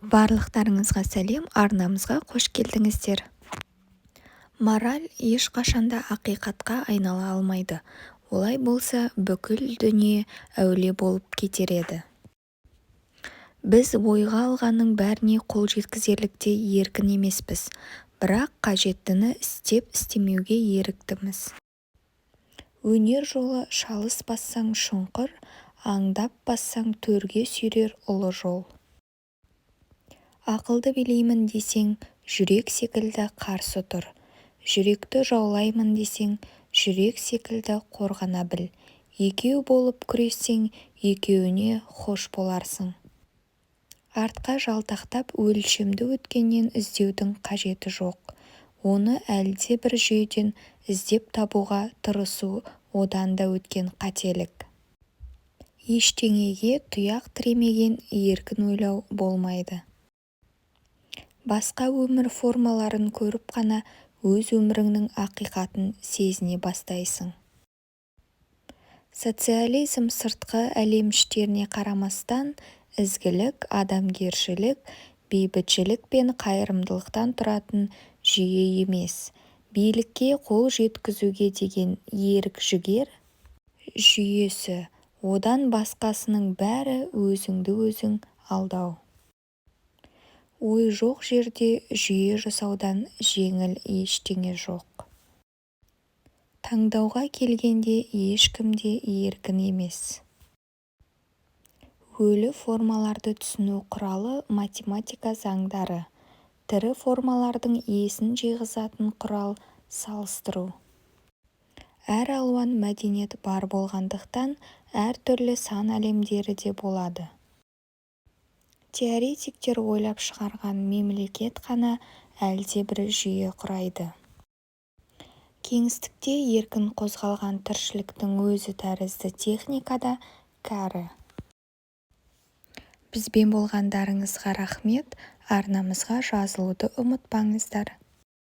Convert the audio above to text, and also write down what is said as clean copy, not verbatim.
Барлықтарыңызға сәлем! Арнамызға қош келдіңіздер! Мораль ешқашан да ақиқатқа айнала алмайды, олай болса бүкіл дүние әулие болып кетер еді. Біз ойға алғанның бәріне қол жеткізерліктей еркін емеспіз, бірақ қажеттіні істеп-істемеуге еріктіміз. Өнер жолы шалыс бассаң шұңқыр, аңдап бассаң төрге сүйрер ұлы жол. Ақылды билеймін десең, жүрек секілді қарсы тұр, жүректі жаулаймын десең, жүрек секілді қорғана біл, екеу болып күрессең, екеуіңе хош боларсың. Артқа жалтақтап өлшемді өткеннен іздеудің қажеті жоқ, оны әлдебір жүйеден іздеп табуға тырысу одан да өткен қателік. Ештеңеге тұяқ тіремеген еркін ойлау болмайды. Басқа өмір формаларын көріп қана өз өміріңнің ақиқатын сезіне бастайсың. Социализм сыртқы әлеміштеріне қарамастан ізгілік, адамгершілік, бейбітшілік пен қайырымдылықтан тұратын жүйе емес, билікке қол жеткізуге деген ерік-жігер жүйесі, одан басқасының бәрі өзіңді-өзің алдау. Ой жоқ жерде жүйе жасаудан жеңіл ештеңе жоқ. Таңдауға келгенде ешкім де еркін емес. Өлі формаларды түсіну құралы математика заңдары, тірі формалардың есін жиғызатын құрал салыстыру. Әр алуан мәдениет бар болғандықтан, әр түрлі сан әлемдері де болады. Теоретиктер ойлап шығарған мемлекет қана әлдебір жүйе құрайды. Кеңістікте еркін қозғалған тіршіліктің өзі тәрізді техника да кәрі. Бізбен болғандарыңызға рахмет! Арнамызға жазылуды ұмытпаңыздар!